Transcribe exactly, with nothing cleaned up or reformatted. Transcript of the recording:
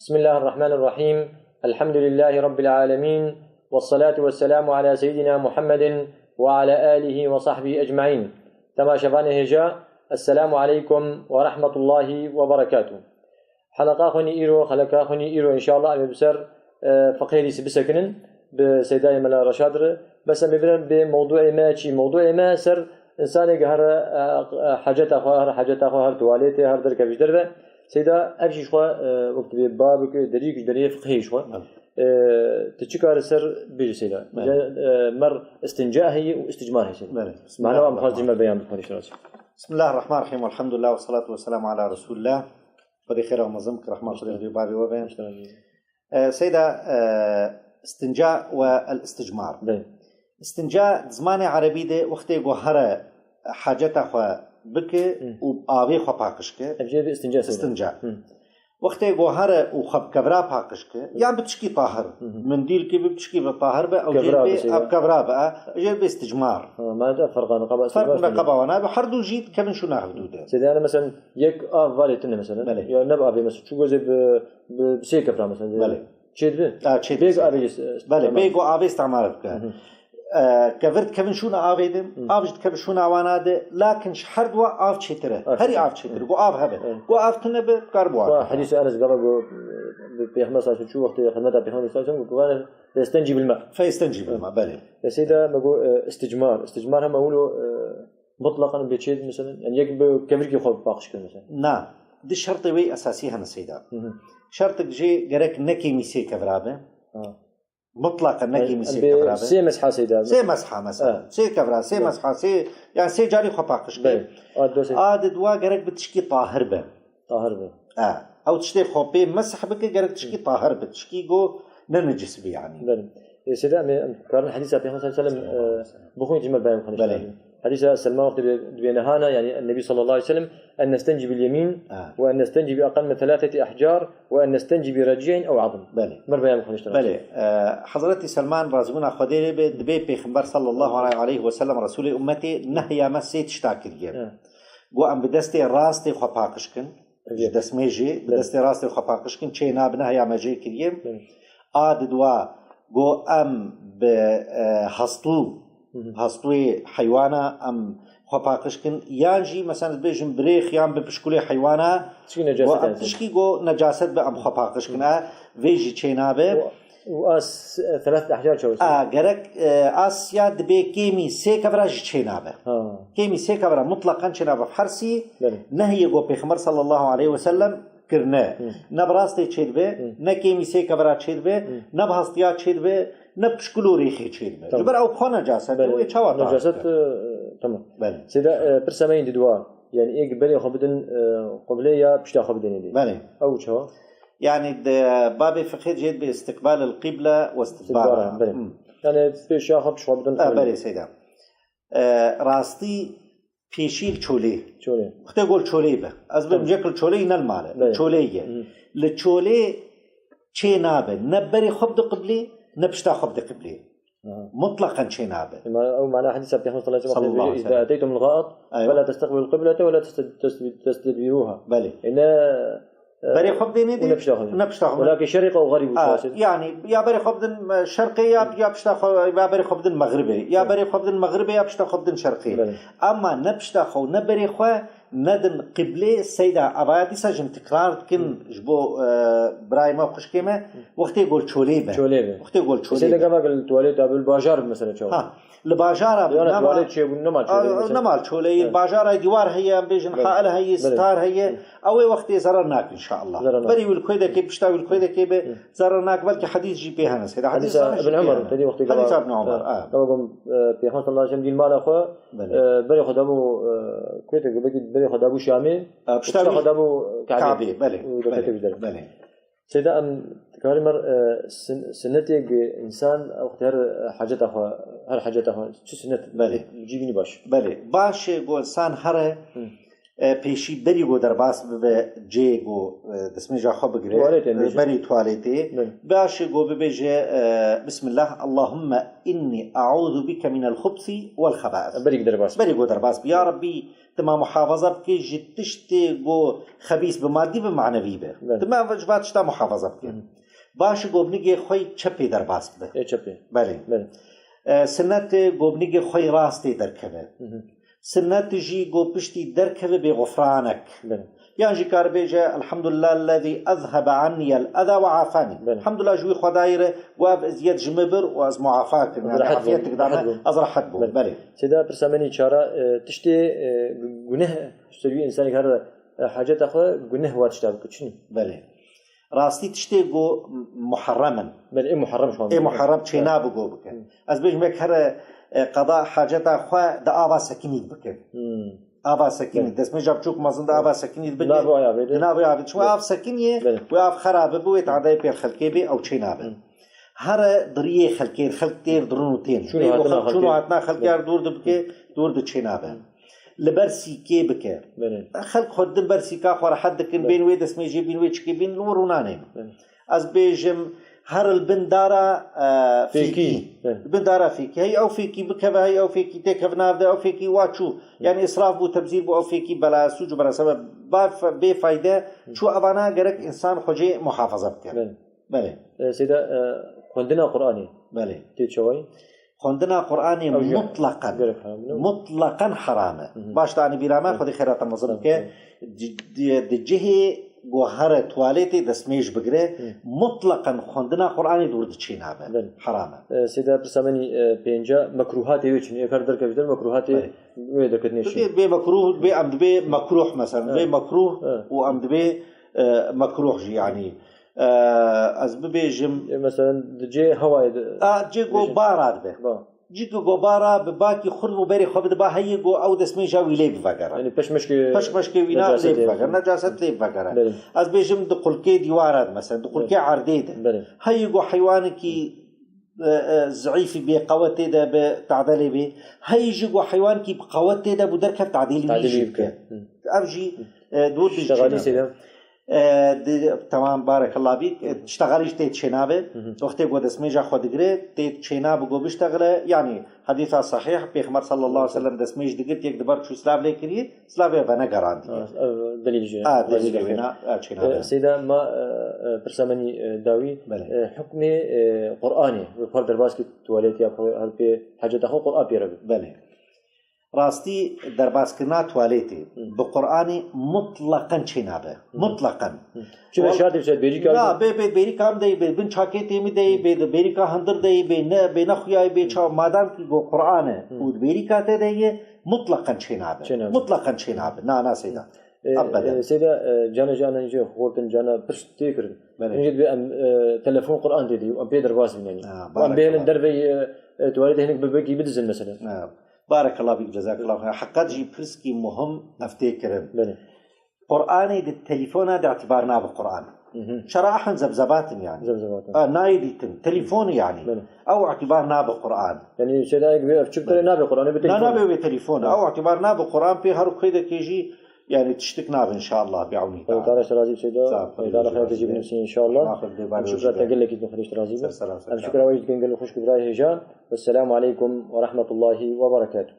بسم الله الرحمن الرحيم. الحمد لله رب العالمين. والصلاة والسلام على سيدنا محمد وعلى آله وصحبه أجمعين. Temaşevanê hêja, Esselamu aleykum ve rahmetullahi ve berekatuh. Heleqa xwe nî îro, xeleka xwe nî îro, înşallah, em ê bi ser, e, fiqhê dîsî bisekinin, bi Seydayê Mela Reşad re. Bes em ê birin bê mewdûê me çi? Mewdûê me ser insanê ke here, e, e, haceta xwe, her haceta xwe, her tuwaletê, her derkevî ji derve. Seyda, ev jî ji xwe, e, wek dibê babik, derîk ji deriyê fiqhê ji xwe. Evet. E, tu çi kar ser bêjî Seyda? Evet. Îca, e, mer istinca heye û istîcmar heye Seyda. Evet. Mana em xwest ji me beyan bikî, xwedî şiraz. بسم الله الرحمن الرحيم، والحمد لله والصلاة والسلام على رسول الله. Xwedê xêra mezin bike, rehma Xwedê bi babê we be. E, Seyda, e, istinca ve el-isticmar. Bê. Istinca di zimanê erebî de wextê ku here haceta xwe bike Hı. û avê xwe paqij ke. Ev jê bi istinca Seyda. Istinca. Hı. Wextê ku here û xwe bi kevra paqij ke, yan bi tişkî tahir. Hı hı. Mendîl ki bi tişkî bi tahir be, ew jê Kevra bi bi Seyda. Ev kevra be, e, jê bi isticmar. Ha, ma da ferqa niqaba Ferq isticmar niqaba wana be, her du jî dikevin şûna hevdû de. Seyda, yani mesela yek av valê tune mesela. Belê. Ya ne bi avê mesela, çu gozê bi, bi, bi sê kevra mesela. Belê. Çêdibe? Ha, çêdibe. Bêg avê jî, Belê, tamam. Bêg û avê istimar bike. Hı hı. E, kevir dikevin şûna avê de, Hı. av jî dikevin şûna wana de, lakin ji her dua av çêtir e. Av Herî çêtir. av çêtir. Hı. Ku av hebe. Hı. Ku av tune be, kar bu Wa av. Hadîsê Enes gava ku, e, Peyxember sallallahu aleyhi ve sellem çû wextê xidmeta Peyxember sallallahu aleyhi ve sellem ku gane, "Festenci bilme." Festenci bilme, belê. E, Seyda me got, e, isticmar. Isticmar hem ewilo, e, mutlaqan bê çê, mesela, yani yek bi kevirkî xwe paqij kir mesela. Na, di şertê wê esasî hene Seyda. Hı hı. Şertik jê gerek ne kêmî sê kevra be. Ha. Mutlaqan ne Yani, kêmî sê em bê kevra be. Sê mesha Seyda. Sê mesha mesela. Ha. Sê kevra, sê Belê. mesha, sê, yani sê carî xwe paqij kir. Belê. A, do sê. A di dua gerek bi tişkî tahir be. Tahir be. Ha. Ew tiştê xwe pê mesh bike, gerek tişkî Hı. tahir be. Tişkî go ne necis be yani. Belê. E, Seyda, em, em karin hadîsa Peyxember sallallahu aleyhi ve sellem, Sallallahu aleyhi ve sellem. e, bixwîn ji me bayem xwe Belê. nişan. Hadîsa Selman wextê dibê, dibê nehana, yani Nebi sallallahu aleyhi ve sellem, "En nestenci bil yemin Ha. ve en nestenci bi aqal min thelatheti ahcar ve en nestenci bi raciyyin ev azm." Belê. Mer bayem xwe nişan. Belê. E, Hazreti Selman razibûna Xwedê lê be, dibê Peyxember sallallahu aleyhi ve sellem Resulê ummetê nehya me sê tişta kiriye. Ha. Got em bi destê rastê xwe paqij kin. Ji Evet. destmêjê, bi Belê. destê rastê xwe paqij kin, çê nabe nehya me jê kiriye. Belê. A di dua, go em bi, e, hastû, Hı hı. hastûyê heywana em xwe paqij kin, yan jî, mesela, dibêjin bi rêx yan bi pişkulê heywana, Tişkî necaset go em yani. tişkî go necaset be em xwe paqij kin. Hı. E, vê jî çê nabe. Û, û a s-, thelath ahcar çawa? A, gerek, e, a siya dibê kêmî sê kevra jî çê nabe. Ha. Kêmî sê kevra mutlaqan çê nabe. Hersî Belê. nehiyê ku Pêxember sallallahu aleyhi ve sellem kirine. Hı. Ne bi rastê çêdibe, Hı. ne kêmî sê kevra çêdibe, Hı. ne bi hestiya çêdibe, ne bi pişkul û rêxê çêdibe. Tamam. Ji ber ew xwe necaset e, Belê. wê çawa tahir Necaset, bike? e, tamam. Belê. Seyda, e, pirsa me yî di dua. Yani êk berê xwe bidin, e, qiblê ya pişta xwe bidin êdî. Belê. Ew çawa? Yani de babê fiqhê jê dibê istiqbal el qibla ve istidbara. Istidbara, belê. Hmm. Yani pêşiya xwe pişt xwe bidin Ha, qiblê. belê Seyda. E, rastî pêşî li çolê. Çolê. Wextê gol çolê be. Ez Tamam. bim jek li çolê ne li mal e. Belê. Çolê ye. Hı. Li çolê çê nabe. Ne berê xwe bide qiblê, ne pişta xwe bide qiblê. Aha. Mutlaqan çê nabe. Ema ew mana hadîsa Peyxember sallallahu aleyhi ve sellem Sallallahu aleyhi ve sellem. "Îza eteytumul gâit, Eywa. felâ testaqbilul qiblete ve la teste-, teste-, testedbirûha." Belê. E, ne, e, Berê xwe bidênê û dê, ne pişta xwe. ne pişta xwe. Welakin şerîq ew xerîb û Ha, şaşir. yani, ya berê xwe bidin, e, şerqê, ya, ya pişta xwe, ya berê xwe bidin mexribê. Ya Belê. berê xwe bidin mexribê, ya pişta xwe bidin şerqê. Belê. Ama ne pişta xwe û ne berê xwe, nedin qiblê Seyda, evaya dîsa jin tikrar dikin Hı. ji bo, e, birayê me û xwişkê me, Hı. wextê gol çolê be. Çolê be. Wextê gol çolê Seyda be. gava gel tuwalet abil bajar mesela çawa? Ha, li bajara be, Yana nema tuwalet çêbûn, nema çolê Aa, mesela. nema çolê, Evet. bajara dîwar heye, em bêjin Belê. hail heye, Belê. star heye. Hı. Ew ê wextê zerar nakin inşallah. Zerar nakin. Berî wî li koydekê, pişta wî li koydekê be, Hı. zerar nakin, belkî hadîs jî pê hene Seyda. Hadîs Hadîsa zanin Ibn jî pê Umar, hene. tedî wextê Hadîsa gava- Ibn Umar, Ha, ha. gava gom, e, Peyxember sallallahu aleyhi ve sellem dîn mala xwe Belê. E, berê xwe dabû, e, kuyê te, belkî berê xwe dabû Şamê, E, pişta pişta wî xwe dabû Kabê. Kabê, belê, Û belê, dokete wî der. belê. Seyda em dikarî mer, e, sin-, sinnetê ge însan wextê her haceta xwe, her haceta xwe çi sinnet Belê. cî bînî baş. Belê. Baş e go însan here, Hı. e, pêşî berî go derbas bibe cê go, e, destmêja xwe bigire, Tuwaletê e, bêje. berî tuwaletê. Belê. Baş e go bibêje, e, Bismillah, Allahümme inni e'ûzu bike minel xubsi wel xebâis. Berî derbas. Berî go derbas bi. Ya Rebbî, Dima muhafaza bike ji tiştê ku xebîs bi, madî bi, manevî bi. Belê. Dima ji va tişta muhafaza bike. Hı. Baş e, gobnigê xwe yê çepê derbas bibe. Ê çepê. Belê. Belê. E, sinnet e, gobnigê xwe yê rastê derkeve. Hı hı. Sinnet jî ku piştî derkeve bê xufranek. Belê. Yan jî kar bêje, "Elhamdulillah ellezî ezhebe anniyel eza ve afani." Belê. Elhamdulillah ji wî Xwedayê re ku ev eziyet ji min bir û ez muafa kirim. Yani Rehet bûm, afiyet dikdane, rehet bûm. Ez rehet bûm. Belê. Belê. Seyda, pirsa me nî çara, e, tiştê, e, gu-, guneh ser wî însanê her, e, haceta xwe guneh wa tişta bike. Çi? Belê. Rastî tiştê ku muharrem in. Belê, ê muharrem şu an. Ê muharrem çênabe ku bike. Hı. Ez bêjim, yek here, e, qeda haceta xwe di ava sekinî bike. Hmm. Ava sekinî, belê, destmêja biçûk mezin di ava sekinî bike. Di navê avê de. Di navê avê. Çima, belê, av sekinî ye, belê, wê av xerabe bi, wê tadayê pê xelkê bê, ew çênabe. Hı. Here diriyê xelkê, xelk têr dirin û tên. Çûn û hatina xelkê. Çûn û hatina xelkê, belê, her dûr dibike, dûr di çênabe. Hı. Li ber sîkê bike. Belê. Xelk xwe din ber sîka xwe rehet dikin, belê, bên wê destmêjê, bîn wê çikê, bîn li wir rûnanê. Belê. Ez bêjim, her li bin dara, e, fêkî. Fêkî. Belê. Li bin dara fêkî. Hey ew fêkî bikeve, hey ew fêkî têkeve nav de, ew fêkî wa çû. Belê. Yani israf bû, tebzîr bû, ew fêkî bela sûc û bela sebeb ba fe-, bê fayde. Hı. Çû evana gerek însan xwe cê muhafaza bike. Belê. Belê. E, Seyda, e, xwendina Qur'anê. Belê. Tê çawayî? Xwendina Qur'anê, ew jî mutleqen, gerek heram, ne? Mutleqen heram e. Hı hı. Baş, danî bîra me, hı, Xwedê xêrata mezin, hı, bike. Hı. Di, di, di cihê ku here tuwaletê destmêj bigire, hı, mutleqen xwendina Qur'anê dûr diçênabe. Belê. Heram e. E, Seyda, pirsa me nî, e, pênca, mekruhatê wê çi ne? Yek her derkevî der mekruhatê, belê, wê derketinê çi ne? Dibê, bê mekruh, bê em dibê mekruh mesela. Hı. Bê mekruh, hı, û em dibê, e, mekruh jî, yanî. E, ez bibêjim. E, mesela di cê hewayê de. A, cê go bêjin. Bara dibe. Ba. Cî go bara bi bakî xurt û berê xwe bide ba heyî go ew destmêja wî lê bivegere. Yani peşmeşkê, peşmeşkê wîna lê bivegere, necaset lê bivegere. Belê. Ez bêjim di qulkê dîwara de mesela, di qulkê, belê, erdê de. Belê. Heyî go heywanekî, e, e, zeîfî bê, qewetê de bi tadê lê bê. Heyî jî go heywanekî bi qewetê de bû derkev tadê lê wî jî bike. Hı. Ev jî, e, dûr di. Ştegalî çênabe. Seyda. E, di, temam, barekallah bîk. E, ştegalî jî tê çênabe. Hı hı. Wextê ku destmêja xwe digire, tê çênabe ku biştexile. Yani, hedîsa sahih, Pêxember sallallahu aleyhi ve sellem destmêj digirt, yek dibar çû silav lê kiriye, silavê venegerandî. Ha, ev delîl jî. Ha, delîlê wêna, ha, çênabe. E, Seyda, ma, e, e, pirsa me nî, e, dawî, belê, e, hukmê, e, Qur'anê, wê par derbas kir tuwaletê ya xwe, her pê haceta xwe Qur'an pê re be. Belê. Rastî, derbaskirina tuwaletê, hı, bi Qur'anê mutleqen çênabe. Hı. Mutleqen. Hı. Çi be şart, bêrîka, na, bê, bê, bêrîka min de, bê bin çaketê min de, hı, bê, bêrîka hundir de, bê ne, bê nexuyayê, bê, hı, çawa, madem ki go Qur'an e, hı, û bêrîka te de ye, mutleqen çênabe. Çênabe. Mutleqen çênabe. Na, na Seyda. E, ebeden. E, Seyda, e, cana, cana, jî xortin cana pişt tê kirin. Belê. Hingê dibê em, e, telefon Qur'an tê de, em pê derbas bin yanî. Ha, em bêhnin, barekallah, dervey, e, e, tuwaletê hinek bibekî bidizin mesela. Ha. Barekallah bîk, cezakallah xeyr. Heqet jî pirskî muhim ev tê kirin. Belê. Qur'anê di telefona de îtibar nabe Qur'an. Hı hı. Şerahın zebzebatin yani. Zebzebatin. Ha, nayê dîtin. Telefon yani. Belê. Ew îtibar nabe Qur'an. Yani Seyda, ev çi bikire, belê, nabe Qur'anê bi telefon. Na, nabe wê telefon. Ha. Ew îtibar nabe Qur'an, pê her xwê de kê jî yani tiştik nabe inşallah, bi ewnî. Xwedê Teala ji te razî be Seyda. Sağ ol. Xwedê Teala xeyr te jî binivîsî inşallah. Em şikra te gelekî din, Xwedê ji te razî be. Ser selam, ser selam. Em şikra we jî dikin gelê xwişk û birayê hêja. Wesselamu aleykum ve rahmetullahi ve berekatuh.